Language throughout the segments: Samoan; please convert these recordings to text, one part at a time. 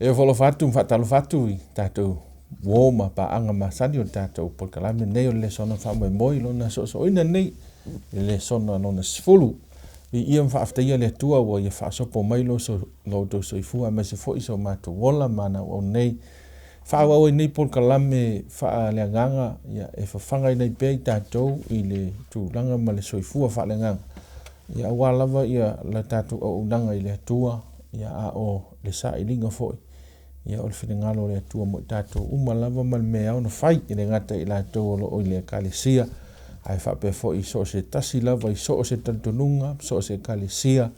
E ofo atu ma faatalofa atu i tatou uo ma paaga masani o le tatou polokalame lenei o le lesona faamoemoe i lona soosooina lenei i le lesona lona 10. Viia ma faafetaia le Atua ua ia faasopo mai lo outou soifua aemaise foi so matou ola ma ana auauna nei. Faaauau ai nei polokalame faaleagaga e fafagaina ai pea i tatou i le tulaga ma le soifua faaleagaga aua lava la tatou auaunaga i le Atua a o le sailiga foi o le finagalo o le Atua mo i tatou uma lava ma le mea e ao ona fai, e le gata i latou o lo o i le Ekalesia, ae faapea foi i so o se tasi lava, i so o se talitonuga, so o se Ekalesia.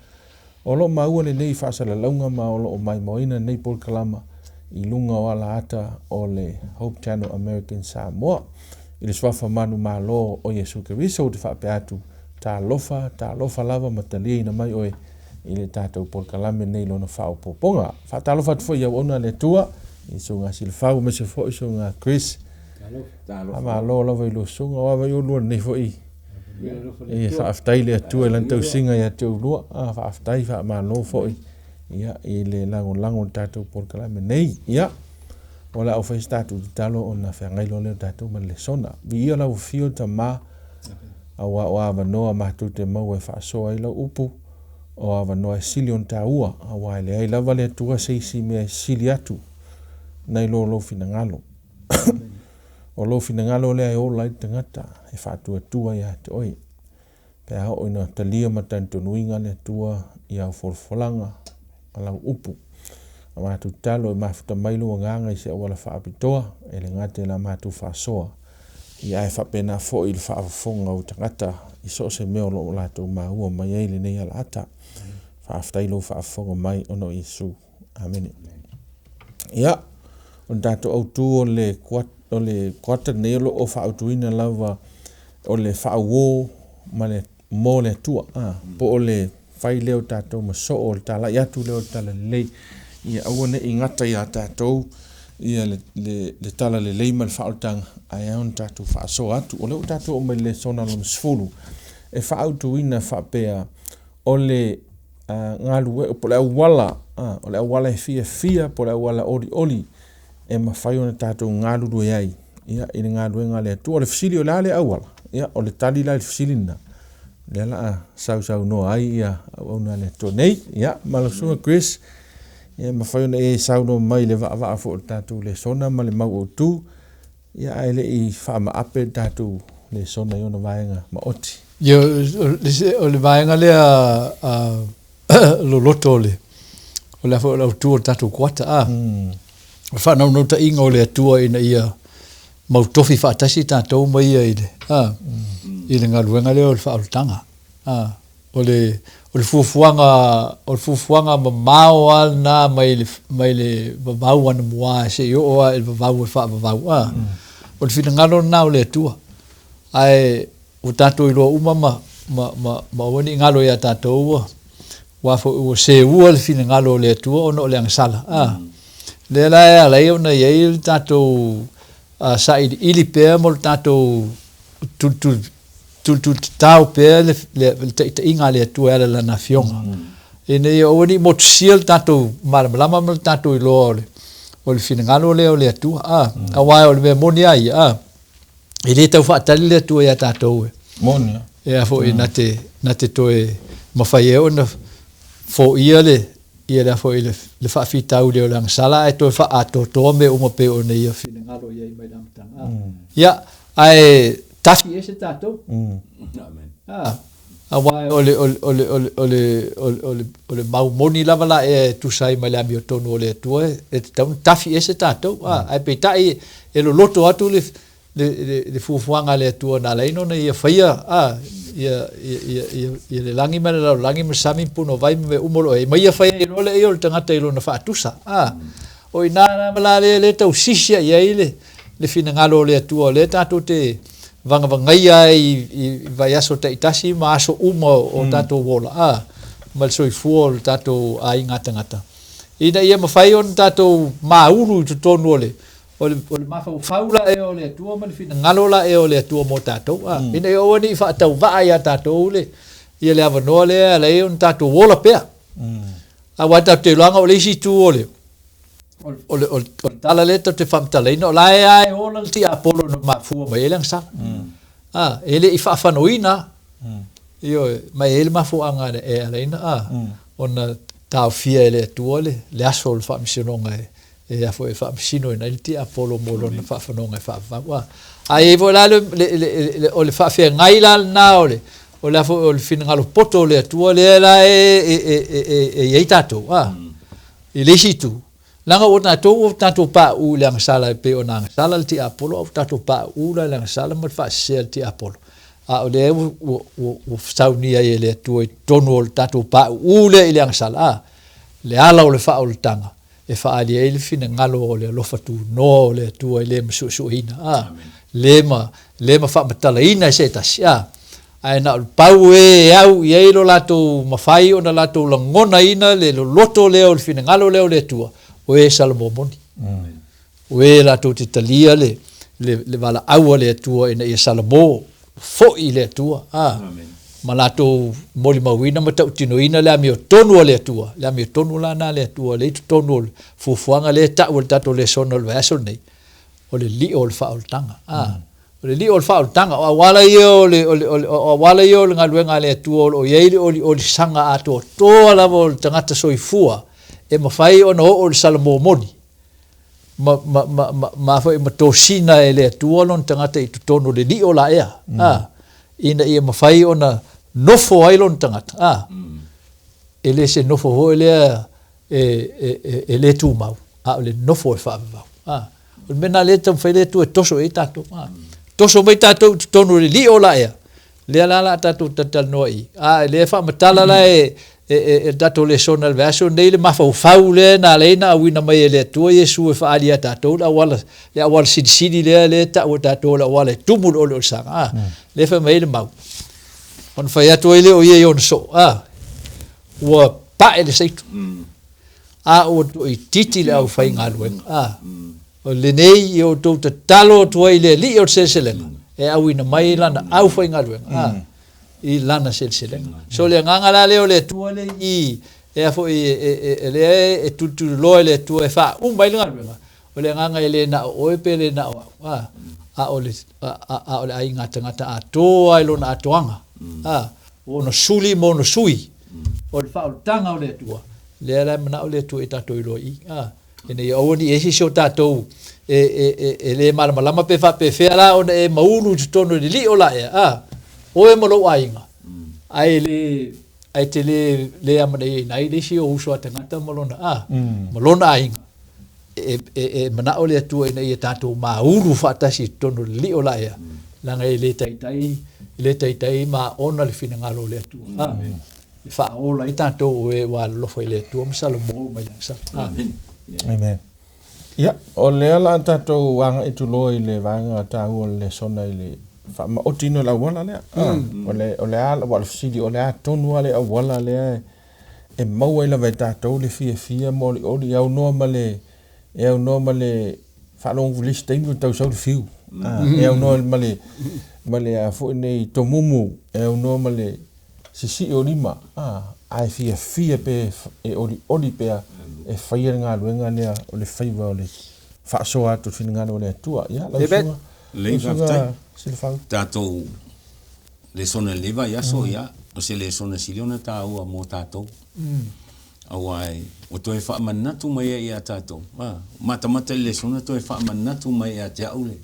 O lo o maua lenei faasalalauga ma o lo o maimoaina lenei polokalama i luga o alaata o le Hope Channel American Samoa. I le suafa manumalo o Iesu Keriso, ou te faapea atu, talofa, talofa lava ma taliaina mai oe i le tatou polokalame nei lona faaopoopoga. Faatalofa atu foi i auauna a le Atua, i susuga Silafau aemaise foi susuga Chris. Faamalo lava i lua susuga, o a oulua lenei foi. E faafetai i le Atua i lana tausiga ia te oulua. Faafetai, faamalo foi i le lagolago o le tatou polokalame nei. Ia, o le a ou fai se tatou tatalo ona feagai loa lea o tatou ma le lesona. Viia lau afio Tama, aua o avanoa matou te maua e faasoa ai lau upu, o avanoa e sili ona taua, aua e leai lava le Atua se isi mea e sili atu nai lo lou finagalo. O lou finagalo lea e ola ai le tagata, e faatuatua ia te oe. Pe a oo ina talia ma talitonuiga le Atua i au folafolaga ma lau upu. A matou tatalo e mafuta mai lou agaga i se auala faapitoa, e le gata i la matou faasoa, ia ae faapena foi i le faafofoga o tagata i so o se mea o lo o latou maua mai ai lenei alaata. Faafetai lou faafofoga mai ona o Iesu. Amene. Ia, o le tatou autu o le kuata lenei o lo o faaautuina lava o le faauo ma le mo le Atua, po o le fai lea o tatou ma soo o le talai atu lea o le talalelei, ia aua ne i gata ia tatou ia le talalelei ma le faaolataga, ae ao ona tatou faasoa atu. O lea ua tatou oo mai i le lesona lona 10, e faaautuina faapea o le galue, po o le auala, o le auala e fiafia, po o le auala olioli e mafai ona tatou galulue ai i le galuega a le Atua. O le fesili o le a le auala? Ia, o le tali la i le fesili lena, lea la a sausaunoa ai ia auauna a le Atua nei. Ia, ma lau susuga Chris, ia mafai ona e saunoa mai i le vaavaa foi o le tatou lesona ma le mau autu, ia ae le i faamaape le tatou lesona i ona vaega maoti. Ia, o le vaega lea loloto o le o le a foi o le autu o le tatou kuata, a. O le faanaunautaiga o le Atua ina ia mautofi faatasi tatou ma ia i le, a, i le galuega lea o le faaolataga. A, o le, o le fuafuaga, o le fuafuaga mamao lava lena mai le, mai le vavau anamua seia oo lava i le vavau e faavavau, a. O le finagalo lena o le Atua. Ae ua tatou iloa uma ma, ma, ma, ma aua ne i galo ia tatou ua, aua foi ua seua le finagalo o le Atua ona o le agasala. A, lea la e ala ai ona i ai le tatou sailiili pea ma le tatou tulitulitatao pea le, le, le taitaiga a le Atua e ala i Lana Afioga. Ina ia aua ne i motusia le tatou malamalama ma le tatou iloa o le, o le finagalo lea o le Atua. A, aua o le mea moni lava ia, a, E le tau faatali le Atua iā tatou e. Moni. E a foi na te, na te toe mafai ai ona foia le, ia le a foi le, le faafitauli o le agasala ae toe faaatoatoa mea uma pei ona ia finagalo i ai mai le amataga. Ia, ae tafi ese tatou. Amen. A, aua o le, o le, o le, o le, o le, o le, o le, o le mau moni lava la e tusa ai ma le amiotonu o le Atua, e tatau ona tafi ese tatou. A, ae peitai e loloto atu le, le, le, le fuafuaga a le Atua na ala ai ona ia faia, a, ia, ia, ia, ia, ia le lagi ma le lalolagi ma le sami ma punouai ma mea uma o lo o i ai, ma ia fai ai loa le ia o le tagata i lona faatusa. A, o i ina lava la lea, lea tau sisia i ai le, le finagalo o le Atua, o lea tatou te vagavagaia ai i vaiaso taitasi ma aso uma o tatou ola, a, ma le soifua o le tatou aiga tagata, ina ia mafai ona tatou maulu i totonu o le, o le, o le mafaufau la ea o le Atua ma le finagalo la ea o le Atua mo tatou, a, ina ia aua ne i faatauvaa iā tatou le, ia le avanoa lea e ala ai ona tatou ola pea. Aua tatou te iloaga o le isi itu o le, O le, o le, o le tala lea tatou te faamatalaina, o la e lava e ola le tiapolo na mafua mai ai le agasala. A, e le i faafanoina. Ioe, ma e i ai le mafuaaga e ala ai ona, ona taofia e le Atua le, le aso o le faamasinoga e, e a foi e faamasinoina ai le tiapolo mo lona faafanoga e faavavau. A, a i ai foi la le, le, le, le, o le faafeagai la lena o le, o le a foi o le finagalo poto o le Atua lea la e, e, e, e, e, e i ai tatou. A, I le isi itu, leaga ua tatou ua tatou pauu i le agasala e pei ona agasala le tiapolo, a ua tatou pauu la i le agasala ma le faasese a le tiapolo, a o lea ua, ua, ua, ua saunia ai e le Atua i totonu o le tatou pauu lea i le agasala, a, le ala o le faaolataga e faaali ai le finagalo o le alofa tunoa o le Atua e le masuesueina, a, le ma, le ma faamatalaina e se tasi, a. Ae na o le pau e e au i ai lo latou mafai ona latou lagonaina le loloto lea o le finagalo lea o le Atua, o e salamo moni. O e latou te talia le, le, le valaau a le Atua ina ia salamo foi i le Atua, a, ma latou molimauina ma tautinoina le amiotonu a le Atua, le amiotonu la lena a le Atua lea i totonu o le fuafuaga lea e tau e le tatou lesona o le vaiaso lenei, o le lio o le faaolataga. A, o le lio o le faaolataga, o auala ia o le, o le, o le, o auala ia o le galuega a le Atua o lo o i ai le oliolisaga atoatoa lava o le tagata soifua e mafai ona oo i le salamo moni ma, ma, ma, ma, ma, foi, ma tosina e le Atua lona tagata i totonu o le lio la ea, a, ina ia mafai ona nofo ai lona tagata, a, e le se nofo foi lea e le tumau, a o le nofo e faavavau. A, o le mea lena lea e taumafai le Atua e toso i ai tatou. A, toso mai tatou i totonu o le lio la ea, lea la la tatou talatalanoa i, a lea e faamatala la e e, e, e le tatou lesona i le vaiaso lenei le mafaufau lea na ala ai ona auina mai e le Atua Iesu e faaali ia tatou le auala, le auala silisili lea lea e tau e tatou o le auala e tumu i le oliolisaga. A, lea e fai mai ai le mau. Ona fai atu ai lea o ia i ona soo, a, Ua pae le saitu, a ua toaitiiti le aufaigaluega. A, o lenei e outou tatalo atu ai i le Alii o le seleselega, e auina mai lana aufaigaluega, a, i lana seleselega. So le agaga la lea o le Atua lea i, e a foi, e, e, lea e tulituliloa e le Atua e faauma ai le galuega, o le agaga e le na o oe pe le na o au, a, a o le, a, a, a o le aiga tagata atoa i lona atoaga, a, O ona suli ma ona sui, o le faaolataga o le Atua, lea la e manao le Atua i tatou iloa i i, a, ina ia aua ne i i ai se isi o tatou e, e, e, e le malamalama pe faapefea la ona e maulu i totonu i le lio la ea, a, oe ma lou aiga, ae le, ae te le, le amanaiaina ai le isi ou uso a tagata ma lona, a, ma lona aiga. E, e, e manao le Atua ina ia tatou maulu faatasi i totonu o le lio la ea, leaga e le taitai, e le taitai maona le finagalo o le Atua. Amen. E faaola ai tatou o e ua alolofa i le Atua ma salamo mai le agasala. Amen. Amen. Ia, o lea la tatou agai atu loa i le vaega taua o le lesona i le faamaotiina o le auala lea. O le, o le a, ua o le fesili, o le a tonu lava le auala lea e, e maua ai lava e tatou le fiafia ma olioli e aunoa ma le e aunoa ma le faalogo i le isi taimi ua tau sau le fiu e aunoa ma le ma le a foi nei tomumu e aunoa ma le sisii o lima ae fiafia pe e olioli pea e faia le galuega lea o le faiva o le faasoa atu i le finagalo o le Atua. Ia, lau susuga, lau susuga Silafau. Tatou lesona i lenei vaiaso, ia, o se lesona sili ona taua mo tatou. Aua e, ua toe faamanatu mai ai ia tatou, a, matamata i le lesona toe faamanatu mai ia te au le,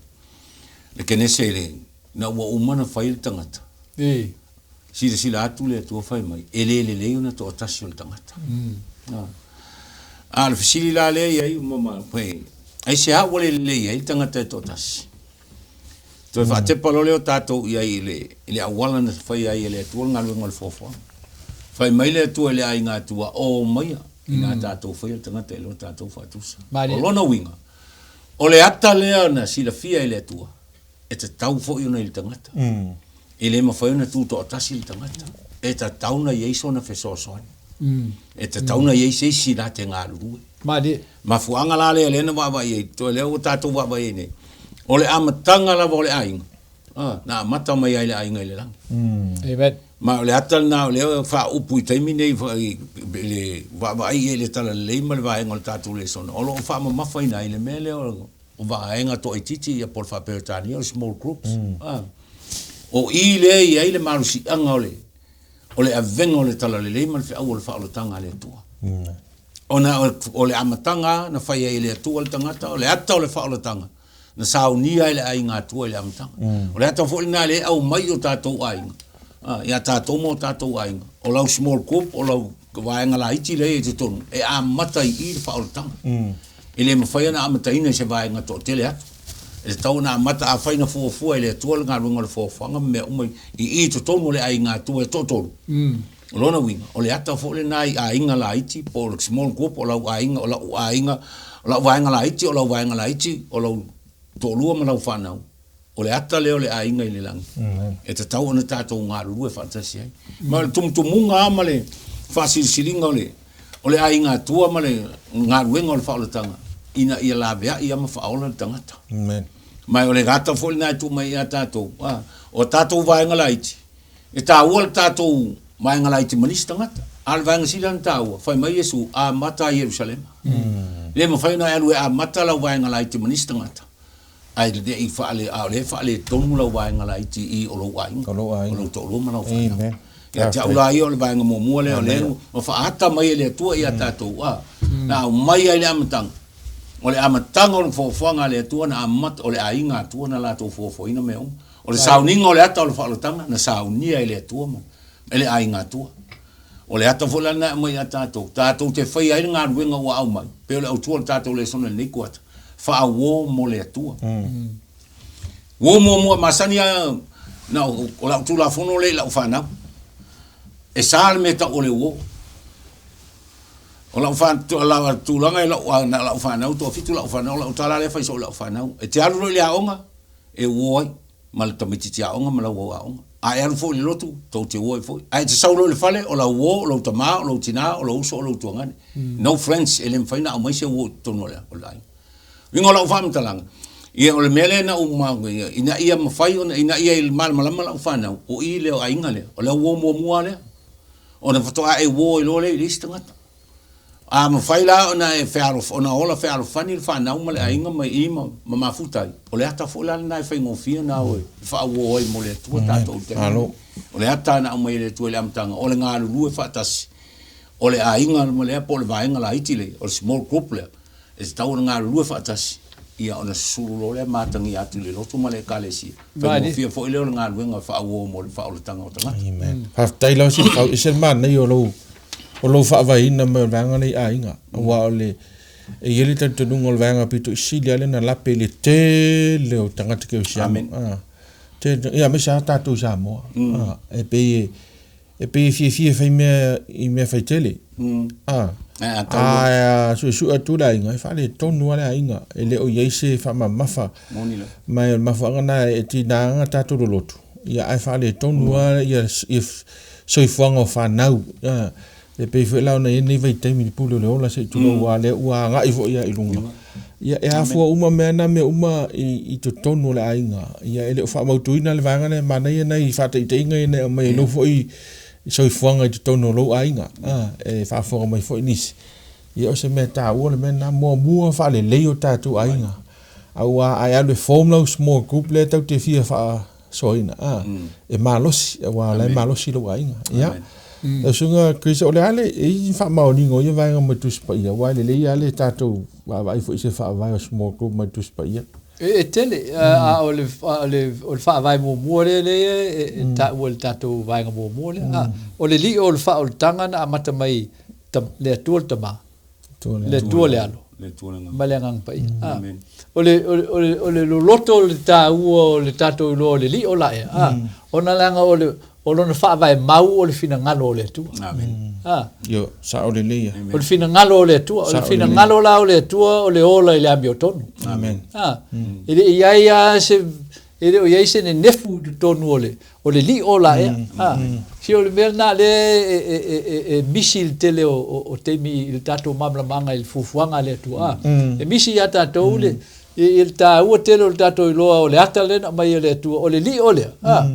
le Kenese i le, ina ua uma ona fai le tagata. Silasila atu le Atua fai mai, e le lelei ona toatasi o le tagata. A, a o le fesili la lea i ai, ma, ma, aisea ua le lelei ai le tagata e toatasi? Toe faatepa loa lea o tatou i ai i le, i le auala na faia ai e le Atua le galuega o le foafoaga. Fai mai le Atua i le aiga Atua, o maia, ina tatou faia le tagata i lo tatou faatusa. O lona uiga, o le ata lea na silafia e le Atua, e tatau foi ona i le tagata. E le mafai ona tutoatasi le tagata. E tatau ona i ai sona fesoasoani. E tatau ona i ai se isi la te galulue. Malie. Mafuaaga la lea lea na vaavaai ai, toe lea ua tatou vaavaai ai nei, o le amataga lava o le aiga, na amata mai ai le aiga i le lagi. Amen. Ma o le ata lena o lea e faaupu i taimi nei i le vaavaai i ai i le Talalelei ma le vaega o le tatou lesona, o lo o faamamafaina ai le mea lea o vaega toaitiiti ia po o le faa-Peretania o le small groups. O i lea e i ai le malosiaga o le o le avega o le Talalelei ma le feau o le faaolataga a le Atua. Ona o le amataga na fai ai e le Atua le tagata, o le ata o le faaolataga, na saunia ai le aiga Atua i le amataga. O le ata foi lena lea e aumai i o tatou aiga, ia tatou ma o tatou aiga, o lau small group, o lau vaega laiti lea e i ai i totonu, e amata i i le faaolataga. E le mafai ona amataina i se vaega toatele atu. E tatau ona amata, afai na fuafua e le Atua le galuega o le foafoaga ma mea uma i i i totonu o le aiga Atua e toatolu, O lona uiga, o le ata foi lena i aiga laiti po o le small group o lau aiga, o lau aiga, o lau vaega laiti, o lau vaega laiti, o lou toalua ma lau fanau, o le ata lea o le aiga i le lagi e tatau ona tatou galulue faatasi ai. Ma o le tumutumuga lava ma le faasilisiliga o le, o le aiga Atua ma le galuega o le faaolataga, ina ia laveai lava ma faaola le tagata. Ma o le ata foi lena e tuu mai ia tatou, o tatou vaega laiti, E taua le tatou vaega laiti ma nisi tagata, a o le vaega sili ona taua, fai mai Iesu, amata Ierusalema. E le mafai ona e alu e amata lau vaega laiti ma nisi tagata, ae le i faale, a o lea e faaletonu lau vaega laiti i o lou aiga, o lou toalua ma lau fanau. Ia te au la ia o le vaega muamua lea o lea ua faaata mai e le Atua ia tatou, a, na aumai ai le amataga. O le amataga o le foafoaga a le Atua na amata, o le aiga Atua na latou foafoaina mea uma. O le sauniga o le ata o le faaolataga na saunia e le Atua ma e le aiga Atua. O le ata foi la lena e aumai ia tatou, tatou te faia ai le galuega ua aumai, pei o le autu o le tatou lesona i lenei kuata, faauo mo le Atua. Uo muamua masani lava na o lau Tulafono lea i lau fanau, e sa le mea tau o le uo. O lau tulaga i lau fanau, toafitu lau fanau, o lau tala lea e fai soo i lau fanau, e te alu loa i le aoga, e uo ai ma le tamaitiiti aoga ma lau aoga. A e alu foi i le lotu, tou te uo ai foi. Ae e te sau loa i le fale, o lau uo, o lou tama, o lou tina, o lou uso, o lou tuagane. No friends, e le mafai ona aumai se uo i totonu o le aiga. Uiga o lau faamatalaga, ia o le mea lea na ou ina ia mafai ona, ina ia malamalama lau fanau, o i lea o aiga lea, o le uo muamua lea, ona faatoa e uo ai loa lea i le isi tagata. A mafai la ona e fealof, ona ola fealofani le fanau ma le aiga ma i ma, ma mafuta ai, o le ata foi la lena e faigofie ona o e faauo ai mo le Atua tatou i le taimi lenei. O le ata na aumai e le Atua i le amataga, o le galulue faatasi, o le aiga ma lea po o le vaega laiti lea, o le small group lea, e tatau ona galulue faatasi, ia ona susulu loa lea ma atagia atu i le lotu ma le Ekalesia. Faigofie foi lea o le galuega e faauo mo le faaolataga o tagata. Amen. Faafetai lava Silafau, e ese le manaia o lou o lou faavaeina mai o le vaega lea i aiga, aua o le e i ai le talitonuga o le vaega pito i sili lava lea na lape i le tele o tagata kerisiano. Ah, tele, ia aemaise lava tatou i Samoa. Ah, e pei e E pei e fiafia e fai mea i mea faitele. A, a suesue atu le aiga, e faaletonu lava le aiga, e le o i ai se faamamafa. Ma o le mafuaaga lena e tiga lava tatou lolotu, ia ae faaletonu lava ia soifuaga o fanau. E pei foi la ona i ai lenei vaitaimi i le pule o le ola se i tulou aua o lea ua agai foi lava i luga. Ia e afua uma mea na mea uma i totonu o le aiga. Ia e le o faamautuina le vaega lea, manaia nai faataitaiga ia na e aumai i lou foi soifuaga i totonu o lou aiga. E faafofoga mai foi nisi, ia o se mea taua le mea lena, muamua faalelei o tatou aiga. Aua a e alu e form lau small group lea tatou te fia faasoaina, e malosi, aua o la e malosi lou aiga. Ia, lau Susuga Chris, o le a le, e i ai ni faamaoniga o ia vaega mai Tusi Paia, aua e lelei lava le tatou vaavaai foi i se faavae o small group mai Tusi Paia. E tele, a o le faavae muamua lea lea e taua i le tatou vaega muamua lea, o le lio o le faaolataga na amata mai le Atua le Tama, le Atua le Alo, ma le Agaga Paia. O le loloto o le taua o le tatou iloa o le lio la ea, ona leaga o le O lona faavae mau o le finagalo o le Atua. Amen. Ah. Io, sao lelei ia. O le finagalo o le Atua. O le finagalo la o le Atua o le ola i le amiotonu. Amen. Ah. E le i ai lava se e le o i ai se nenefu i totonu o le o le lio la ea. Ah. Si o le mea lena lea e, e, e, e, e misi i le tele o, o, o taimi i le tatou malamalamaga i le fuafuaga a le Atua. Ah. E misi iā tatou le i, i le taua tele o le tatou iloa o le ata lea na aumai e le Atua, o le lio lea. Ah.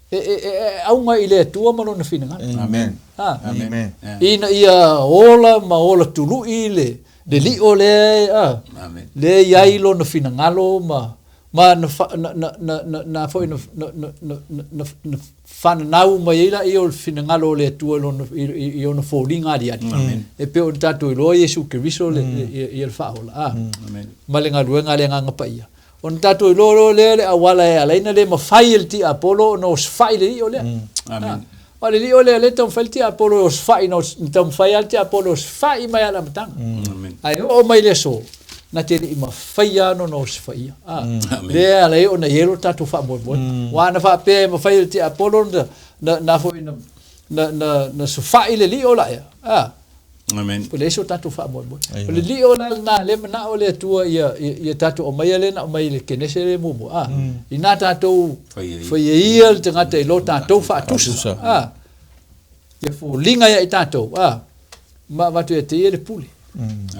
E, e, e, e auga i le Atua ma Lona finagalo. Amen. A. Amen. Ina ia ola ma ola tulu'i le, le li'o lea, a, Amen. lea e i ai Lona finagalo ma, ma na, fa, na, na, na, na, na foi na, na, na, na, na, na, na fananau mai ai laia o le finagalo o le Atua i lona, i, i, i ona foliga aliali. Amen. E pei ona tatou iloa Iesu Keriso le, ia, ia le Faaola, a, Amen. ma le galuega a le Agaga Paia. Ona tatou iloa loa lea le auala e ala ai ona le mafai e le tiapolo ona osofai le lio lea. Amen. A, o le lio lea lea e taumafai le tiapolo e osofai, na taumafai lava le tiapolo e osofai mai lava i le amataga. Amen. Ae oo mai le aso, na te le i mafaia lava ona osofaia. A, Amen. lea e ala ai ona i ai lo tatou faamoemoe. Aua ana faapea e mafai e le tiapolo ona na, na foi na, na, na, na sofai le lio laia. A, Amen. Ua leai so tatou faamoemoe. O le lio la lena lea manao le Atua ia, ia, ia tatou aumaia lea na aumai i le Kenese lea muamua. A, inā tatou Faia ia. faia ia le tagata i lo tatou faatusa. A, ia foliga ia i tatou. A, ma avatu ia te ia le pule.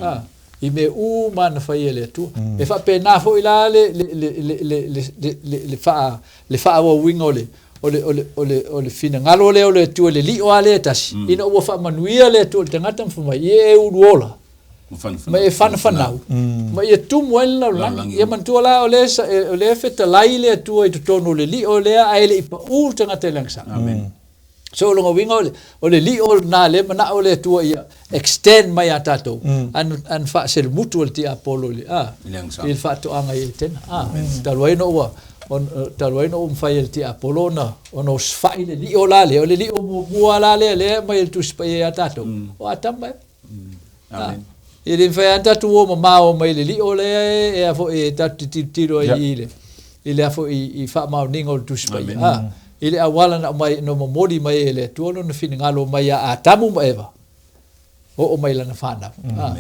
A, i mea uma na faia e le Atua. E faapena foi la le, le, le, le, le, le, le, le, le, faa, le faaauauina o le, o le, o le, o le, o le finagalo lea o le Atua i le lio lava lea e tasi, ina ua faamanuia le Atua i le tagata ma fai mai, ia e uluola, ma e fanafanau, ma ia tumu ai le lalolagi. Ia manatua la, o lea, o lea e fetalai le Atua i totonu o le lio lea, ae le i paū le tagata i le agasala. Amen. So o lona uiga o le, o le lio lena lea manao le Atua ia extend mai ia tatou, ana, ana faaselemutu e le tiapolo i le, a, I le agasala. i le faatoaga i Etena. A, talu ai ona ua, on, talu ai ona ua mafai e le tiapolo ona, ona osofai le lio la lea, o le lio muamua la lea, lea e aumai e le Tusi Paia ia tatou, o Atama e. Amen. E le mafai lava ona tatou o mamao mai le lio lea e, e a foi e tatou te tilotilo ai i le, i le a foi i, i faamaoniga o le Tusi Paia. A, i le auala na aumai, na momoli mai ai e le Atua lona finagalo mai ia Atamu ma Eva, oo mai lana fanau. A,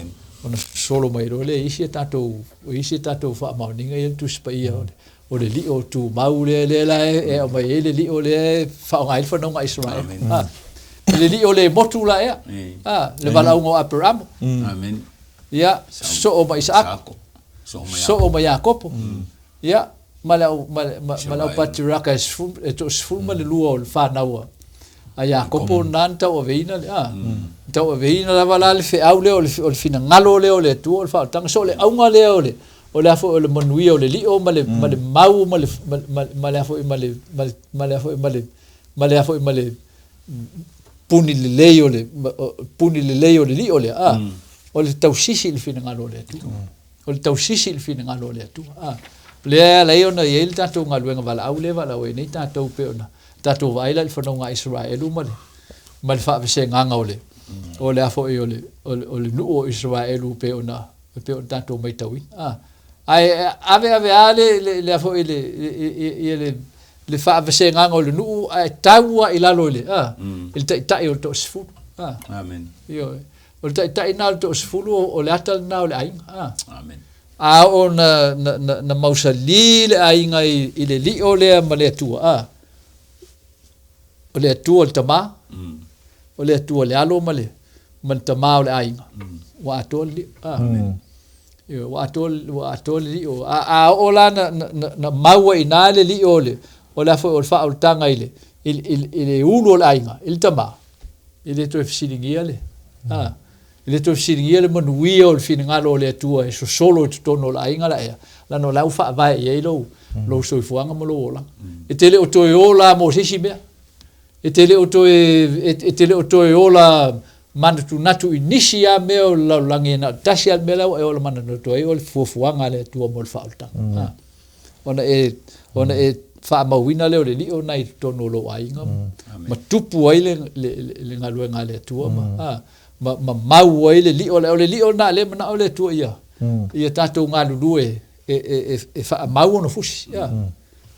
ona sosolo mai loa lea i isi a tatou, i isi a tatou faamaoniga ia le Tusi Paia o le, o le lio tumau lea, lea la e, e aumai ai le lio lea e faaaoga ai le fanauga a Isaraelu. A, le lio le motu la ea, a, le valaauga o Aperamo. Amen. Ia, sosoo ma Isaako, Sako. So mai. sosoo ma Iakopo. Ia, ma le au, ma le, ma, ma le au patriaraka e sefulu, e toasefulu ma le lua o le fanau a, a Iakopo na na tauaveina le, a, tauaveina lava la le feau lea o le, o le finagalo lea o le Atua o le faaolataga. So o le auga lea o le, o le a foi o le manuia o le lio ma le, ma le mau ma le, ma, ma, ma le a foi ma le, ma le, ma le a foi ma le, ma le a foi ma le puni lelei o le, puni lelei o le lio lea, a, o le tausisi i le finagalo o le Atua. O le tausisi i le finagalo o le Atua. A, lea e ala ai ona i ai le tatou galuega valaau lea e valaau ai nei tatou pei ona tatou vaai la i le fanauga a Isaraelu ma le, ma le faavasegaga o le, o le a foi o le, o le, o le nuu o Isaraelu pei ona, pei ona tatou maitauina. A, ae ave ave lava le, le, le a foi le, le, le, le faavasegaga o le nuu ae tau lava i lalo i le, a, i le taitai o le toasefulu. A, Amen. ioe. O le taitai lena o le toasefulu o le ata lena o le aiga. A, Amen. a oo na, na, na, na mausali le aiga i, i le lio lea ma le Atua. A, o le Atua o le Tamā, o le Atua o le Alo ma le, ma le Tamā o le aiga. Ua atoa le lio. A, ioe, ua atoa, ua atoa le lio. A, a oo la na, na, na, na maua i ina le lio o le, o le a foi o le faaolataga i le, i, i, i le ulu o le aiga, i le Tamā, e le toe fesiligia le, a, e le toe fesiligia le manuia o le finagalo o le Atua e sosolo i totonu o le aiga la ea, leaga o la ua faavae i ai lou, lou soifuaga ma lou olaga. E te le o toe ola mo se isi mea. E te le o toe, e, e te le o toe ola manatunatu i nisi lava mea o le lalolagi e na o le tasi lava le mea la ua e ola manatunatu ai o le fuafuaga a le Atua mo le faaolataga. A, ona e, ona e faamauina lea o le lio lena i totonu o lou aiga ma tupu ai le, le, le, le galuega a le Atua ma, a, ma, ma mau ai le lio lea. O le lio lena lea e manao le Atua ia, ia tatou galulue e, e, e, e faamau ona fusi, a,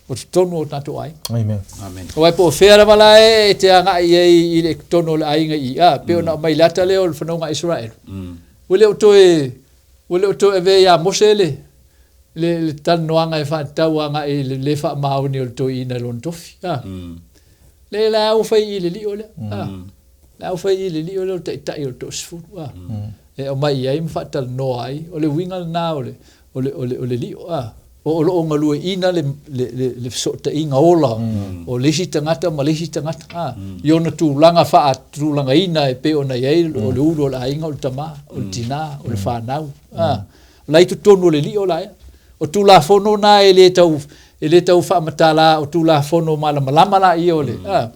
o totonu o tatou aiga. Amen. Amen. Aua po o fea lava la e, e te agai i ai i le totonu o le aiga i, a, pei ona aumai i le ata lea o le fanauga a Isaraelu. Ua le o toe, ua le o toe avea ia Mose le, le, le talanoaga e faatatau agai i le le faamaoni o le toeaina i lona tofi. A, lea la ua fai i le lio lea. A, la ua fai i le lio lea o le taitai o le toasefulu. A, e aumai i ai ma faatalanoa ai. O le uiga lena o le, o le, o le, o le lio. A, O lo o galueaiina le, le, le, le fesootaiga ola o le isi tagata ma le isi tagata, a, i ona tulaga faatulagaina e pei ona i ai o le ulu o le aiga, o le tama, o le tina, o le fanau, a. O la i totonu o le lio la ea. O Tulafono na e le tau, e le tau faamatala, o Tulafono malamalama laia o le, a,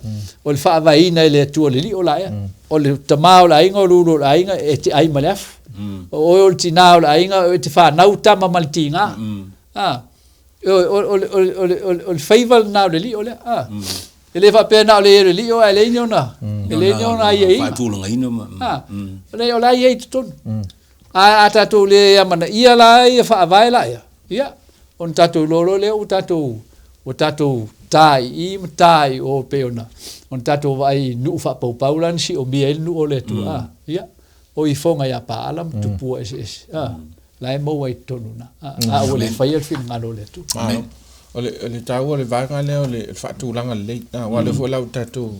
o le faavaeina e le Atua o le lio la ea. O le tama o le aiga, o le ulu o le aiga, e te ai ma le afu. O oe o le tina o le aiga, e te fanau tama ma le tiga. A, o, o, o, o, o, o, o le faiva lena o le lio lea. A, e le faapea na o le i o le lio, ae leai ni ona, e leai ni ona aiaiga. Faatulagaina ma. A, o la e i ai i totonu. Ae a tatou le amanaia la ia faavae laia, ia, ona tatou iloa loa lea ua tatou, ua tatou ta i i ma ta i o pei ona, ona tatou vaai i nuu faapaupau la na siomia ai le nuu o le Atua, a, ia, o ifoga ia paala ma tupua eseese, a, la e maua ai i totonu i ina, a, a ua le faia le finagalo o le Atua. Amen. O le, o le taua o le vaega lea o le faatulaga lelei, a, aua o lea foi la ua tatou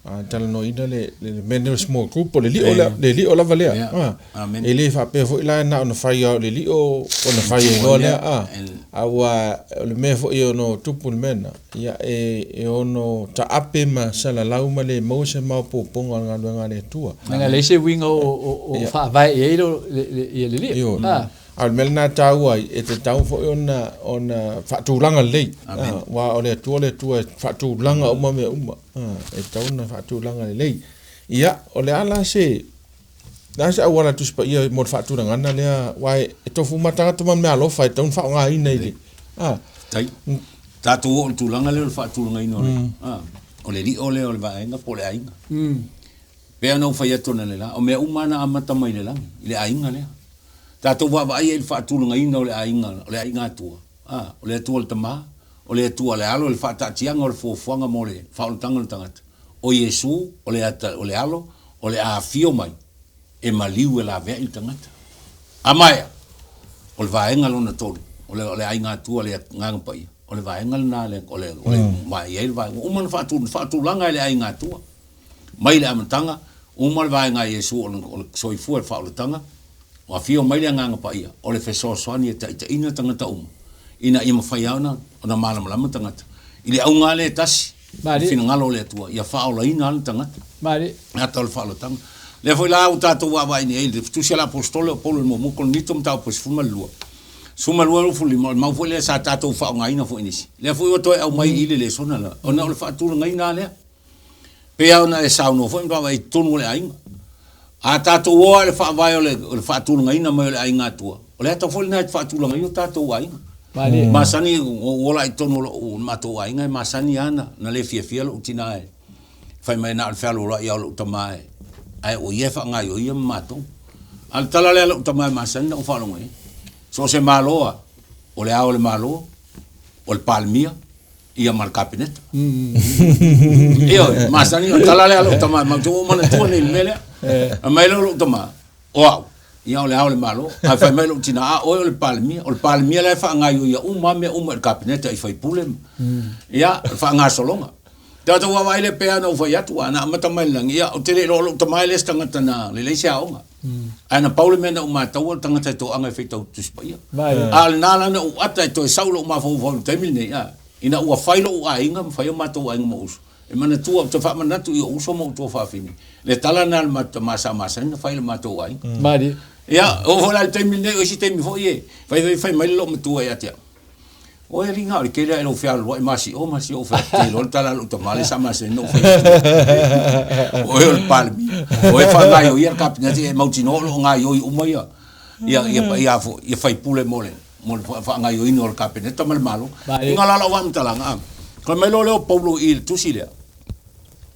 A talanoaina le mea lenei o le small group, o le lio lea, le lio lava lea. A, e le faapea foi la na ona fai lava o le lio ona fai ai loa lea, a. A ua, o le mea foi e ono tupu i le mea lena, ia e ono taape ma salalau ma le maua se maopoopoga o le galuega a le Atua. Leaga e leai se uiga o faavae i ai le lio. A o le mea lena e taua ai, e tatau foi ona ona faatulaga lelei, aua o le Atua o le Atua e faatulaga uma mea uma. E tatau ona faatulaga lelei. Ia, o le a la se le a se auala Tusi Paia mo le faatulagaga lea, aua e tofu uma tagata ma meaalofa e tatau ona faaaogaina i le a. Tai. Tatou oo i le tulaga lea o le faatulagaina o le a, o le lio lea o le vaega po o le aiga. Pei ona ou fai atu analeila, o mea uma lava na amata mai le lagi, i le aiga lea. Tatou vaavaai ai i le faatulagaina o le aiga, o le aiga Atua, a, o le Atua le Tama, o le Atua le Alo i le faataatiaga o le fuafuaga mo le faaolataga o le tagata, o Iesu, o le ata, o le Alo, o le a afio mai e maliu e laveai le tagata. A maea, o le vaega lona tolu, o le, o le Aiga Atua, le Agaga Paia, o le vaega lena, le, o le, o le, ma e i ai le vaega, ua uma ona faatulaga e le Aiga Atua. Mai le amataga, uma le vaega a Iesu o le soifua i le faaolataga, ua afio mai le Agaga Paia, o le fesoasoani e taitaiina tagata uma, ina ia mafai lava ona malamalama tagata i le auga lava lea e tasi, le finagalo o le Atua, ia faaolaina lava le tagata. E ata o le faaolataga. Lea foi la ua tatou vaavaai nei i le Tusi a le Aposetolo o Paulo i le muamua Korinito mataupu e 12, 12, 25, o le mau foi lea sa tatou faaaogaina foi nisi. Lea foi ua toe aumai i le lesona lea, ona o le faatulagaina lava lea. Pei lava ona e saunoa foi ma vaavaai i totonu o le aiga. A tatou o lava i le faavae o le, o le faatulagaina mai o le aiga Atua, o le ata foi lena e faatulaga ai o tatou aiga. Malie. Masani, ua ola i totonu o lou, o matou aiga e masani lava na, na le fiafia lou tina e fai mai na o le fealoaloai lava o lou tama e, ae o ia e faagaioia ma matou. A o le tala lea a lou tama e masani na ou faalogo i ai, so o se Malo lava, o le Ao o le Malo, o le Palemia, ia ma le Kapeneta. Ioe, masani o le tala lea a lou tama, matou te ua ou manatua nei i le mea lea. Fai mai lea o lou tama, o au, ia o le Ao o le Malo. Ae fai mai lou tina, a oe o le Palemia. O le Palemia la e faagaioia uma lava mea uma i le Kapeneta i sui usufono ma, ia, o le faagasologa. Tatou vaavaai lea pei lava ona ou fai atu, a na amata mai i le lagi, ia ou te le iloa o lou tama e le se tagata na lelei se aoga. Ae na pau le mea na ou mataua o le tagata e toaga e faitau Tusi Paia. A o lena la na ou ata e toe sau lou mafaufau i le taimi lenei, a, ina ua fai lou aiga ma fai o matou aiga ma ou uso, e manatua, ou te faamanatu i ou uso ma ou tuafafine, le tala lena a le matou tama sa masani ona fai i le matou aiga. Ia, oo foi la i le taimi lenei, o isi taimi foi e fai fai fai mai le loomatua ia te au, Oi alii na o le tele a e lou fealuai ma si o ma si ou fai atu te iloa le tala a lou tama lea sa masani ona ou fai atu. O oe o le Palemia, o oe e faagaioia le Kapeneta e mautinoa o lo o gaioi uma ia ia ia ia ia faipule mo le mo le faagaioina o le Kapeneta ma le Malo. Uiga la lau faamatalaga, a, fai mai loa lea o Paulo i le tusi lea,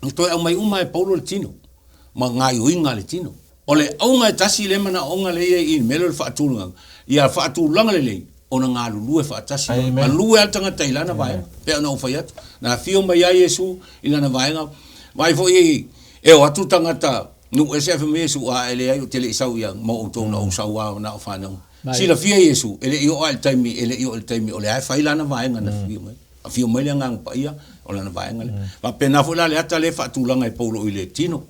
na toe aumai uma e Paulo le tino ma gaioiga a le tino. O le auga e tasi lea manaoga lea e i ai i le mea lea o le faatulagaga, ia faatulaga lelei ona galulue faatasi loa. Galue lava le tagata i lana vaega, pei ona ou fai atu. Na afio mai ai Iesu i lana vaega, vaai foi e o atu tagata nuu ese ae fai mai Iesu, a e leai ou te le i sau ia mo outou na ou sau lava na o fanau. Silafia Iesu, e le i oo lava i le taimi, e le i oo i le taimi o lea e fai lana vaega na afio mai. Afio mai le Agaga Paia, o lana vaega lea. Faapena foi la le ata lea e faatulaga e Paulo i le tino.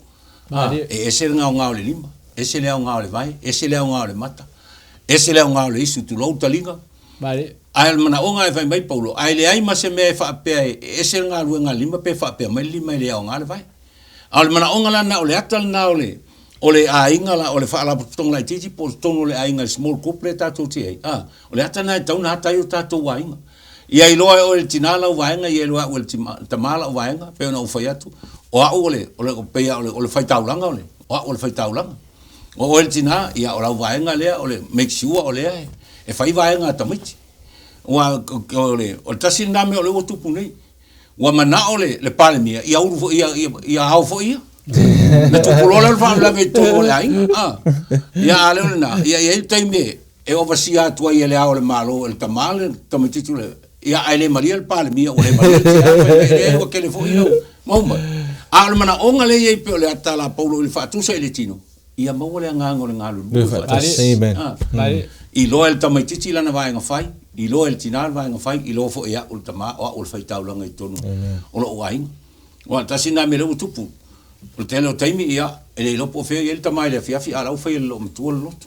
A, e ese le aoga o le lima, ese le aoga o le vae, ese le aoga o le mata, ese le aoga o le isu, tulou taliga. Ae o le manaoga e fai mai Paulo, ae leai ma se mea e faapea e ese le galuega a le lima pe faapea mai le lima e le aoga le vae. A o le manaoga la lena, o le ata lena o le, o le aiga la, o le faalapotopotoga laitiiti po o totonu o le aiga, le small group lea tatou te i ai, a, o le ata lena e tatau ona ata ai o tatou aiga. Ia iloa e oe le tina lau vaega, ia iloa e au e le tama lau vaega, pei ona ou fai atu, o au o le, o le, pei lava o le faitaulaga o le, o au o le faitaulaga. O oe le tina, ia o lau vaega lea o le make sure o lea e fai vaega a tamaiti. Aua o le, o le tasi lena mea o lea ua tupu nei. Ua manao le, le Palemia ia ulu foi, ia, ia, ia ao foi ia. Na tupu loa lea o le faalavelave i totonu o le aiga. Ah. Ia a le o lena, ia e i ai le taimi e, e oversee atu ai e le Ao o le Malo e le tama le tamaitiiti le, ia ae le malie le Palemia ua le malie le tina, fai mai, leai ua tele foi lau mau mai. A o le manaoga lea e i ai pei o le ata la Paulo i le faatusa i le tino, ia maua le agaga o le galulue faatasi. Amen. Iloa e le tamaitiiti lana vaega fai, iloa e le tina le vaega fai, iloa foi e au le tama, o au o le faitaulaga i totonu o lou aiga. Aua tasi lena mea lea ua tupu, o le tele o taimi, ia, e le iloa po o fea e i ai le tama i le afiafi, a o la ua fai e le loomatua le lotu.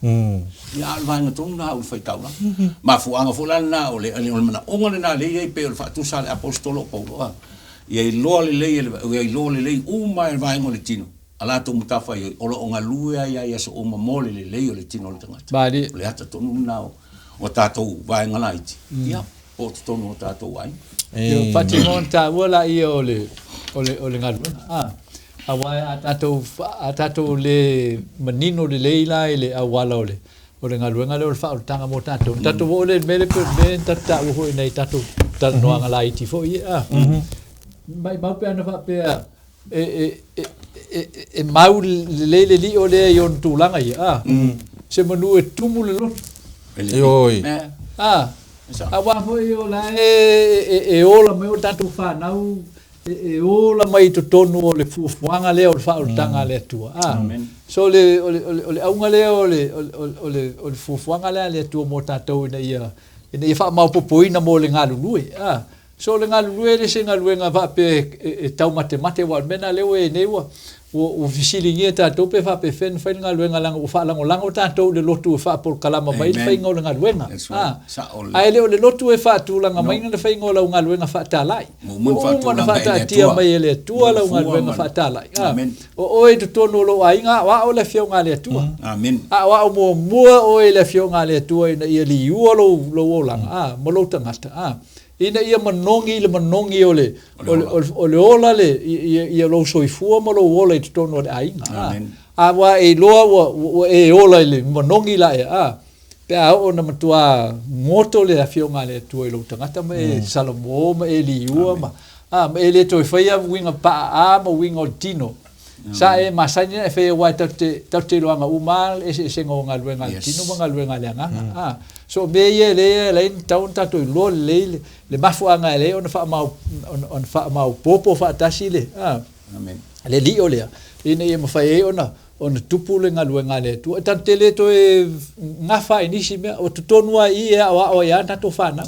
Ia, a o le vaega tonu lena a au i le faitaulaga. Mafuaaga foi la lena, o le, o le manaoga lena lea e i ai pei o le faatusa a le Aposetolo o Paulo, a, ia iloa lelei e le, ia iloa lelei uma e le vaega o le tino, a latou matafaioi, o lo o galue ai lava i aso uma mo le lelei o le tino o le tagata. O le ata tonu lena o tatou vaega laiti, ia. po o totonu o tatou aiga. Ia faatino ona taua laia o le, o le, o le galuega. A, aua a tatou, a tatou le manino lelei la i le auala o le, o le galuega lea o le faaolataga mo tatou, ona tatou oo lea i le mea lea pei o le mea na tatou taua foi i nai tatou talanoaga laiti foi ia, a. Maimau pe ana faapea e, e, e, e, e mau lelei le lio lea i ona tulaga ia, a. Semanu e tumu le loto. Ioe. A, aua foi o la e, e ola mai o tatou fanau, e, e ola mai i totonu o le fuafuaga lea o le faaolataga a le Atua. A, so le, o le, o le, o le auga lea o le, o le, o le, o le fuafuaga lea a le Atua mo tatou ina ia, ina ia faamaopopoina mo le galulue. A, So o le galulue e le se galuega faapea e taumatemate aua o le mea lena lea ua i ai nei ua ua fesiligia tatou pe faapefea ona fai le galuega leaga ua faalagolago tatou i le lotu e faapolokalama mai le faiga o le galuega. Ae le o le lotu e faatulaga mai le faiga o lau galuega faatalai. Ua uma ona faataatia mai e le Atua lau galuega faatalai. O oe i totonu o lou aiga, aoao le Afioga a le Atua. Aoao muamua oe i le Afioga a le Atua ina ia liua lou lou olaga ma lou tagata. Ina ia manogi i le manogi o le, o le, o le ola le, ia, ia lou soifua ma lou ola i totonu o le aiga. A, a ua e iloa ua, ua e ola i le manogi la ea, a, pe a oo na matua goto le Afioga a le Atua i lou tagata ma e salamo ma e liua ma, a, ma e le toe faia uiga paaa ma uiga o le tino. Sa e masani ona e faia aua tatou te, tatou te iloaga uma lava le eseesega o galuega a le tino ma galuega a le agaga. A, so o mea ia lea e ala ai ona tatau ona tatou iloa lelei le, le mafuaaga e ala ai ona faamao, ona, ona faamaopoopo faatasi le, a, le lio lea, ina ia mafai ai ona, ona tupu le galuega a le Atua. E tatou te le toe gafa i nisi mea, o totonu lava i i e aoao ai lava tatou fanau.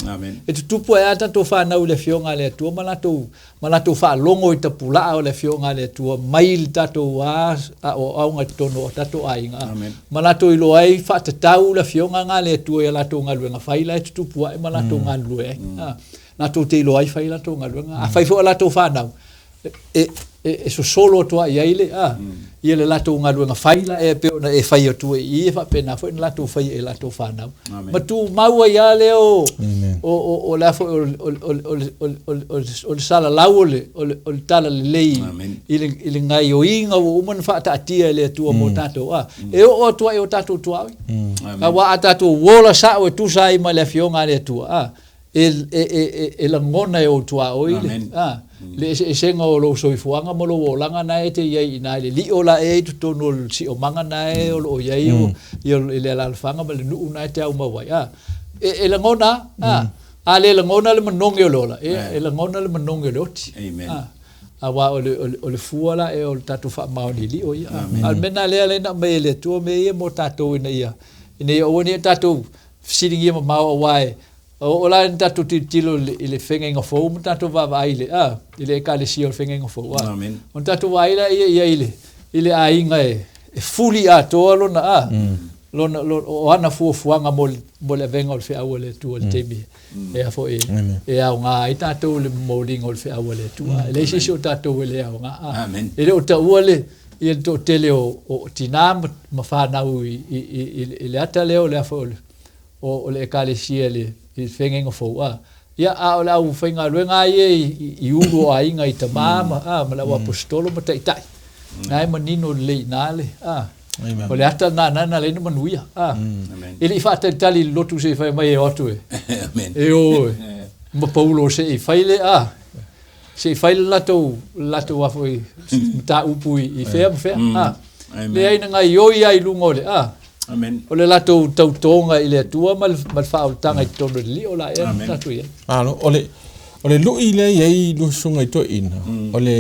E tutupu ai lava tatou fanau i le Afioga a le Atua ma latou ma latou faalogo i tapulaa o le Afioga a le Atua mai le tatou aoaoga i totonu o tatou aiga, ma latou iloa ai faatatau le Afioga a le Atua i a latou galuega fai la e tutupu ae ma latou galulue ai. Latou te iloa ai fai a latou galuega. Afai foi o latou fanau, e, e, e sosolo atu ai ai le, a, ia le latou galuega fai la e pei ona e fai atu ai i i, e faapena foi ona latou faia i latou fanau. Ma tumau ai lava lea o, o, o, o le a foi, o, o, o, o, o, o, o, o le salalau o le, o le, o le talalelei i le, i le gaioiga ua uma ona faataatia e le Atua mo tatou, a, e oo atu ai i o tatou tuaoi. Aua a tatou ola sao e tusa ai ma le Afioga a le Atua, a, e, e, e, e lagona e ou tuaoi le, a, le eseesega o lou soifuaga ma lou olaga na e te i ai i ina i le lio la ea i totonu o le siomaga na e o lo o i ai o, ia, i le alaalafaga ma le nuu na e te aumau ai, a, e, e lagona, a, a le lagona le manogi o le ola, e, e lagona le manogi o le oti. A, aua o le, o le, o le fua la ea o le tatou faamaoni i lio ia. A, a o le mea lena lea na aumai e le Atua mea ia mo tatou ina ia, ina ia aua ne i tatou fesiligia mamao aua e, Oo la ina tatou tilotilo i le feagaiga fou ma tatou vaavaai i le, a, i le Ekalesia o le feagaiga fou, a. Amen. Ona tatou vaai laia i ai i le, i le aiga e, e fuli atoa lona, a, lona, o ana fuafuaga mo le, mo le avega o le feau a le Atua i le taimi e a foi e aoga ai tatou i le momoliga o le feau a le Atua. E leai se isi o tatou e le aoga. E le o taua le, ia le toatele o, o tinā ma, ma fanau i, i, i, i le ata lea o le a foi o le, o, o le Ekalesia i le, i le feagaiga fou. A, ia, a o le aufaigaluega lava ia i, i ulu o aiga i tamā ma, a, ma le auaposetolo ma taitai. Na e manino lelei i ina le, a, o le ata lena na na ala ai ona manuia. A, e le i faatalitali i le lotu se i fai mai e o atu e, e o e, ma Paulo se i fai le, a, se i fai le latou, le latou a foi mataupu i, i fea ma fea. A, leai na gaioi lava i luga o le, a, o le latou tautoga i le Atua ma le, ma le faaolataga i totonu o le lio la ea na tatou i ai. Malo, o le, o le lu'i lea e i ai lua susuga i toeaiina, o le,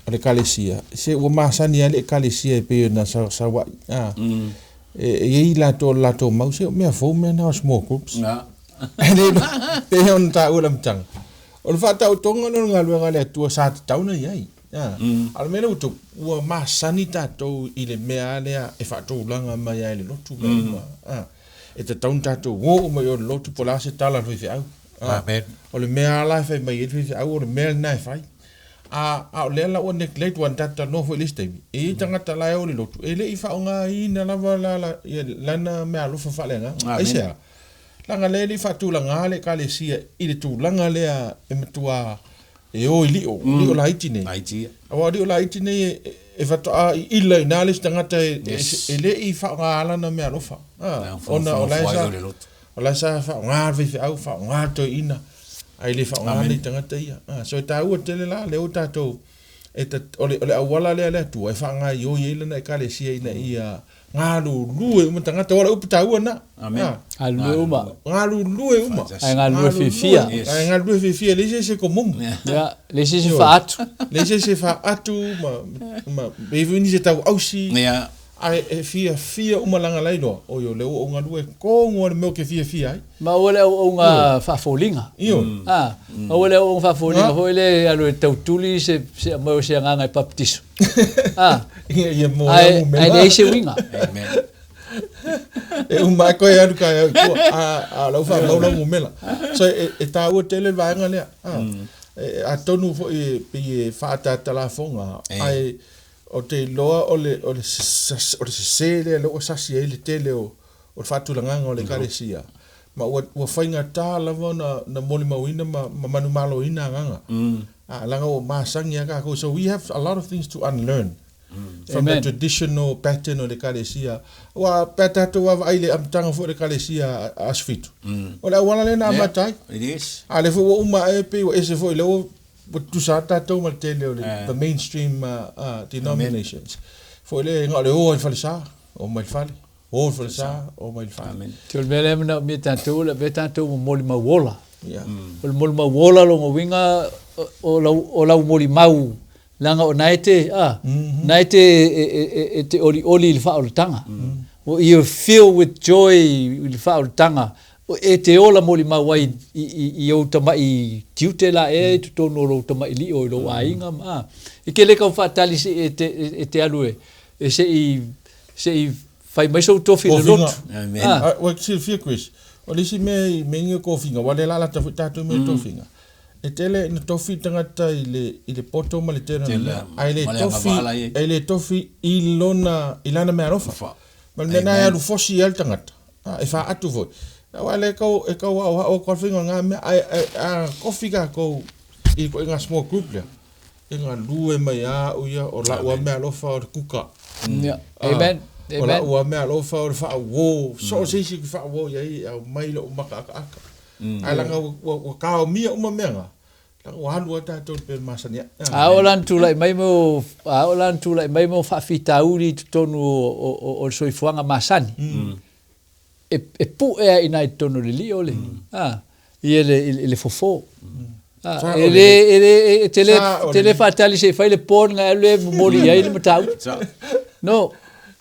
o le Ekalesia, se ua masani lava le Ekalesia e pei ona sauai, a, e, e i ai latou o le latou mau, se o mea fou mea na o small groups. E le iloa, pei ona taua i le amataga. O le faataotoga lea o le galuega a le Atua sa tatau ona i ai. A o le mea lea ua tupu, ua masani tatou i le mea lea e faatulaga mai ai e le lotu mea uma. E tatau ona tatou o uma i o i le lotu po o le a se tala a le faifeau. Amen. O le mea lava la e fai mai ai le faifeau, o le mea lena e fai. A, a o lea la ua neglect, aua na tatou talanoa foi i le isi taimi, e i ai tagata la e o i le lotu, e le i faaaogaina lava la, la, ia, lana meaalofa faaleagaga. Aisea? Leaga lea e le i faatulaga le Ekalesia i le tulaga lea e matua e o i lio, lio laiti nei. Laiti ia. Aua o lio laiti nei e, e faatoa iila i ina le isi tagata e, Yes. e, e le i faaaoga lana meaalofa. Ah, Na ona o la e fonofono sa, ai o le lotu. o la e sa faaaoga le faifeau, faaaoga le toeaina, ae le faaaoga nei tagata ia. Ah, so e taua tele la lea ua tatou e ta, o le, o le auala lea a le Atua e faagaoioi ai lana Ekalesia ina ia Galulue uma tagata, o le upu taua lena. Amen. Ah. Galulue uma. Galulue uma. Ae galulue fiafia. Yes. Ae galulue fiafia, leai se isi e komomu. Ia, leai se isi e faatu. Leai se isi e faatu ma, ma, leai foi nisi e tau ausi. Ia. Ae e fiafia uma leaga la iloa, oi o lea ua ou galue tonu lava le mea ou te fiafia ai. Ma aua le auaunga faafoliga. Ioe. Ah, aua le auaunga faafoliga foi lea e alu e tautuli se, se aumai o se agaga e papatiso. Ah, Ia, ia mo ae, lau ae leai se uiga. Amen. E uma ai koe alu kai au i tua, a, a o lau faamau lau mumela. So e, e taua tele le vaega lea. A, e, atonu foi e pei e faaataata lafoga, ae ou te iloa o le, o le, o le sese lea lea ua sasi ai le tele o, o le faatulagaga o le Ekalesia, ma ua, ua faigata lava ona, ona molimauina ma, ma manumaloina agaga. A, leaga ua masani lava tatou. So we have a lot of things to unlearn from the Amen. traditional pattern o le Ekalesia. Aua pe a tatou vaavaai i le amataga foi o le Ekalesia a Aso Fitu, o le auala lea na amata ai. It is. A lea foi ua uma ae pei ua ese foi lea ua ua tutusa lava tatou ma le tele o le the mainstream denominations. Foi lea na o le o lava i le falesa, o mai le fale. O le falesa, o mai le fale. Amen. O le mea lea e manaomia e tatou, o le avea tatou ma molimau ola. Yeah. O le molimau ola lona uiga o lau, o lau molimau, leaga o na e te, a, na e te, e, e, e, e te olioli i le faaolataga. You fill with joy i le faaolataga, e te ola molimau ai i, i, i ou tamai tiute la ea i totonu o lou tamai lio i lou aiga ma, a. E te le tau faatali se i e te, e te alu e, e se i, se i fai mai sou tofi i le Kofiga. lotu. Amen. Ah. Ah, ua silafia Chris, o le isi mea i mea o kofiga, aua o lea o le a lata foi tatou i mea o tofiga, e tele ina tofi tagata i le, i le poto ma le tele o mea, ae le ma le tofi, agavaa la i ai. e le tofi i lona, i lana meaalofa. Alofa. Ma le mea lena e alu fosi ai le tagata, ah, e faatu foi. Aua o lea e tau, e tau aoao atu lava le faiga o lena mea, ae, ae a tofi tatou i le ituaiga small group lea, E galue mai a au ia, o la'u a meaalofa o le kuka. Ia. Amen. O Amen. la'u a meaalofa o le faauo, so o se isi ou te faauo i ai e aumai lo'u makaakaaka. Ae leaga ua, ua, ua taomia uma mea na, leaga ua alu a tatou i le pea masani ae. A oo la na tulai mai mea o, a oo la na tulai mai mea o faafitauli i totonu o, o, o, o le soifuaga masani, e, e pu'e a i ina i totonu o le lio le, a, ia le, i le fofo. A, Sa e o le, le- e le, e te le, Sa o te le- le faatali se i fai le pon na e alu e momoli i ai le mataupu. Sa. No,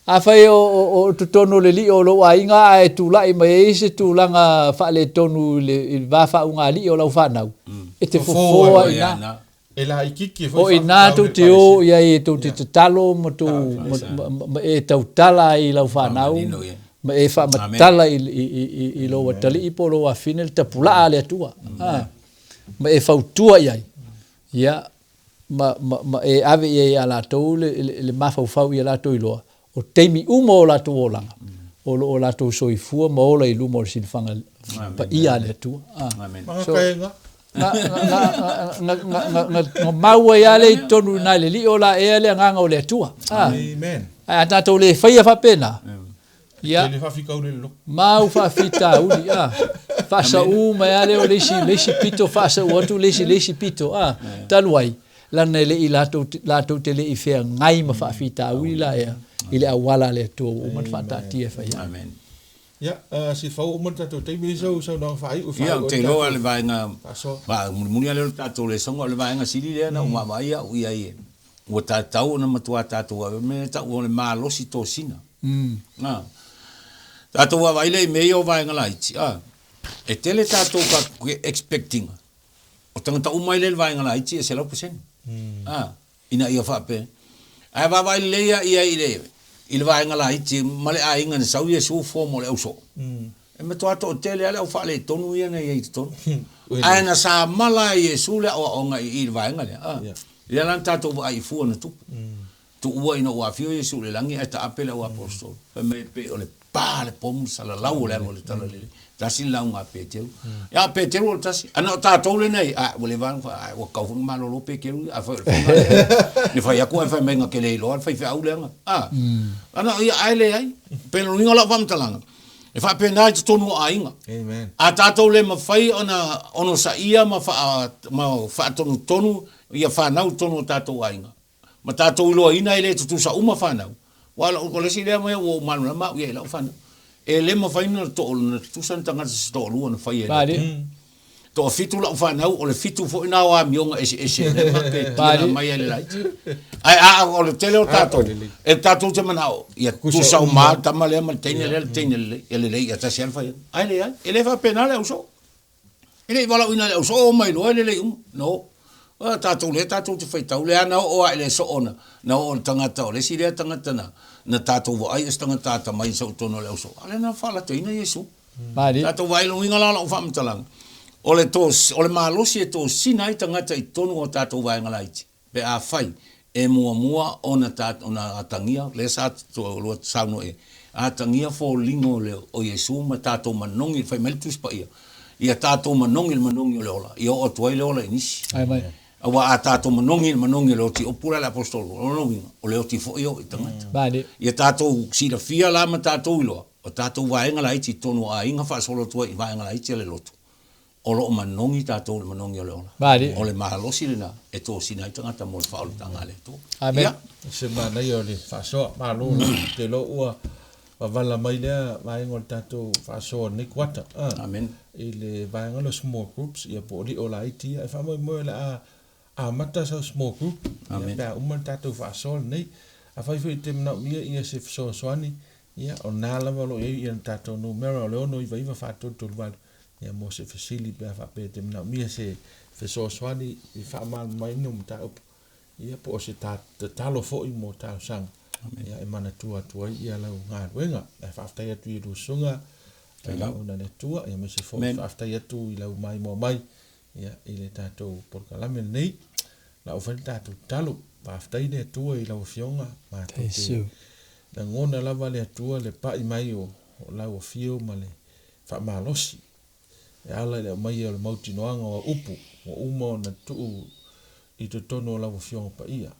afai o, o, o totonu o le lio o lou aiga ae tulai mai ai se tulaga faaletonu i le, i le va faauugalii o lau fanau, e te Fofo fofo ai a Ia, ina. na. E laitiiti foi O i ina faafitauli tou le te o Ekalesia. i ai e tou te tatalo ma tou, ma, ma, ma e tautala ai i lau fanau Manino ia. Ma e faamatala i, i, i, i lou atalii po o lou afine le tapulaa a le Atua. A, ma e fautua i ai. Ia, ma, ma, ma e ave i ai ia latou le, le, le mafaufau ia latou iloa, o taimi uma o latou olaga, o lo o latou soifua ma ola i luma o le silafaga paia a le Atua. A. So, na, na, na, na, na, na mau ai lava lea i totonu i nai le lio la ea le agaga o le Atua. A. Amen. Ae a tatou le faia faapena, ia, Tele faafitauli le loto. mau faafitauli, a. Faasaū mai lava lea o le isi, le isi pito, faasaū atu le isi, le isi pito, a. Talu ai, lana e le i latou, latou te le i feagai ma faafitauli la ea i le auala a le Atua ua uma ona faataatia e fai ai. Amen. Ia, se i fau uma le tatou taimi, e i ai sau saunoaga faaiu e faaiu ai le tatou. Ia, ou te iloa le vaega mulimuli lava lea o le tatou lesona, o le vaega sili lea na ou vaavaai au i ai, ua tatau ona matua tatou vaavaai, o le mea lea e tau o le malosi tosina. A tatou vaavaai lea i mea ia o vaega laiti, a, e tele tatou expect ina, o tagata uma lea i le vaega laiti e 100%. A. ina ia faapea. Ae vaavaai lelei lava i ai i le, i le vaega laiti ma le aiga na sau Iesu form o le ausoo. E matua toatele lava le au faaletonu ia na i ai i totonu. Ae na samala e Iesu le aoaoga i i le vaega lea. A, lea la na tatou vaai i fua na tupu. Tuua ina ua afio Iesu i le lagi ae taape le au aposetolo. Fai mai e pei o le pa le pomu salalau o le alu a le talalelei. Tasi le lauga a Peteru. Ia, o Peteru o le tasi. A na o tatou lenei, a, ua leva ona, a, ua tatau foi ona malolo Peteru ia, afai o le faiga lea. Ne fai atu ae fai mai na te le iloa le faifeau leaga. A, a na o ia, ae leai. Pei o le uiga o lau faamatalaga, e faapena i totonu o aiga. Amen. A tatou le mafai ona onosaia ma faa, ma faatonutonu ia fanau i totonu o tatou aiga, ma tatou iloaina e le tutusa uma fanau, aua o le isi lea mea ua ou malamalama au i ai i lau fanau, e le mafai ona tutusa ni tagata se toalua na faia e le Atua. Toafitu lau fanau, o le fitu foi na o amioga eseese o lea matou te tila mai ai i le laiti. Ae a o le tele o tatou, e tatou te manao, ia tutusa uma le tama lea ma le teine lea, le teine lelei, ia lelei, ia tasi lava le fai atu. Ae leai, e le faapena le ausoo. E le i valaauina e le au soo o mai loa e lelei uma. No. A tatou lea tatou te faitau lea na oo lava i le soo na, na oo le tagata o le isi lea tagata na, na tatou vaai o se tagata atamai na sau i totonu o le au soo, a lea na faalatoina Iesu. Malie. Tatou vaai i le uiga la o lau faamatalaga, o le tos, o le malosi e tosina ai tagata i totonu o tatou vaega laiti. Pe afai e muamua ona ta, ona atagia, lea sa saunoa i ai, atagia foliga o le, o Iesu ma tatou manogi, fai mai le Tusi Paia, ia tatou manogi i le manogi o le ola, ia oo atu ai le ola i nisi. Amen. Aua a tatou manogi i le manogi o le oti, upu la le Aposetolo, o lona uiga, o le oti foi e oo i tagata. Malie. Ia tatou silafia la ma tatou iloa, o tatou vaega laiti i totonu o aiga faasolo atu ai i vaega laiti a le lotu, O lo o manogi tatou i le manogi o le ola. Malie. O le malosi lena e tosina ai tagata mo le faaolataga a le Atua. Amen. Ia. Se manaia o le faasoa. Malo la. Ou te iloa ua vavala mai lea vaega o le tatou faasoa o lenei kuata. Amen. I le vaega lea o small groups, ia po o lio laiti ia. E faamoemoe o le a amata sau small group, ia pe a uma le tatou faasoa lenei. Afai foi e te manaomia ia se fesoasoani, ia o lena lava o lo o i ai ia le tatou numera o le 699 4338. Ia mo se fesili pe a faapea e te manaomia se fesoasoani i faamalamalamaina o mataupu, ia po o se tatalo foi mo talosaga, ia e manatua atu ai ia lau galuega. Ae faafetai atu i lua susuga ona le Atua, ia aemaise foi faafetai atu i lau maimoa mai ia i le tatou polokalame lenei. La ua fai le tatou tatalo. Faafetai le Atua i lau Afioga, matou te lagona lava le Atua le pai mai o lau afio ma le faamalosi e ala i le aumaia o le mautinoaga o au upu ua uma ona tuu i totonu o lau Afioga Paia.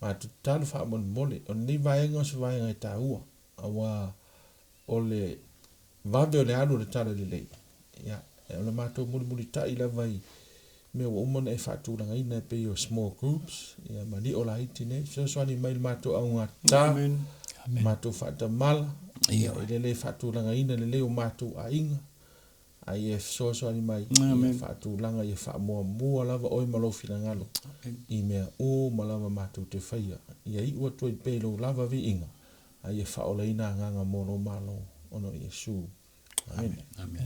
Matou tatalo faamolemole, o lenei vaega o se vaega e taua, aua o le vave o le alu o le Talalelei, ia, o le matou mulimulitai lava i mea ua uma ona e faatulagaina e pei o small groups, ia, ma lio laiti nei, fesoasoani mai i le matou augatata, matou faatamala, ia, i le le faatulagaina lelei o matou aiga, a ia fesoasoani mai, ia faatulaga, ia faamuamua lava oe ma lou finagalo i mea uma lava matou te faia. Ia iu atu ai pea i lou lava viiga, a ia faaolaina agaga mo lou Malo, ona o Iesu. Amene. Amene.